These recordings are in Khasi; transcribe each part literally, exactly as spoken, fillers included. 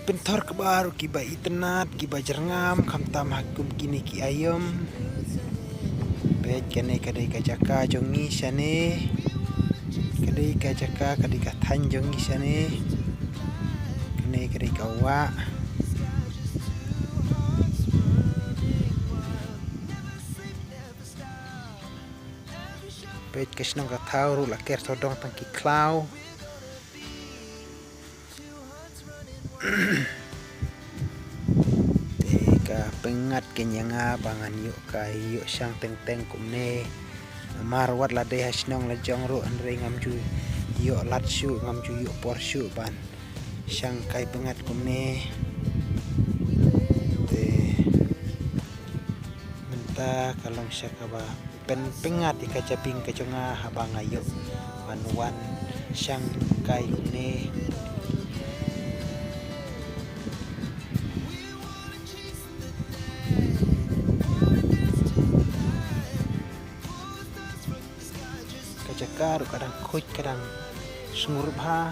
Pynthor kba ruh kiba itynnad, kiba jyrngam, khamtam ha kum kine ki aïom. Peit kane ka dei ka jaka jong ngi shane. Ka dei ka jaka, ka dei ka thaiñ jong ngi shane. Kane ka dei ka wah. Peit ka shnong ka thaw ruh la ker sawdong tang ki khlaw. Te ka pyngngad kein ïa nga ba ngan ïoh ka ïoh shang teng teng kumne. Namar wat la dei ha shnong la jong ruh hynrei ngam ju ïoh lad shuh, ngam ju ïoh por shuh ban shang kai pyngngad kumne. Te mynta ka long sha kaba pyn-, pyngngad ïa ka jabieng ka jong nga haba nga ïoh ban wan shang kai kumne. Ka jaka ruh ka dang khuid, ka dang sngur bha.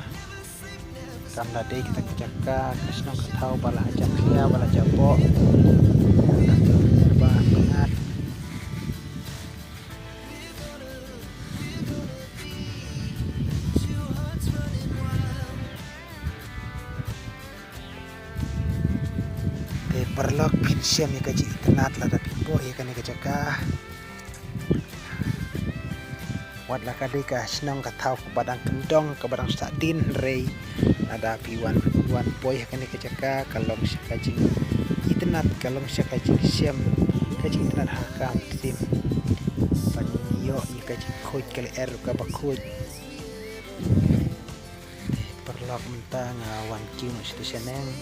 Kam da dei kata ka jaka ka shnong ka thaw ba la jakhlia, ba la jaboh. Ba pyngngad. Te paralok, phin shem ïa ka jingitynnad lada phi poi ïa kane ka jaka. Wat la ka dei ka shnong ka thaw kaba dang kyndong, kaba dang sah dien, hynrei lada phi wan, wan poi ha kane ka jaka, ka long sha ka jingitynnad, ka long sha ka jingshem, ka jingitynnad ha ka mynsiem. Ban ïoh ïa ka jingkhuid, ka lyer kaba khuid. Paralok, mynta nga wan kiew noh sha shaneng.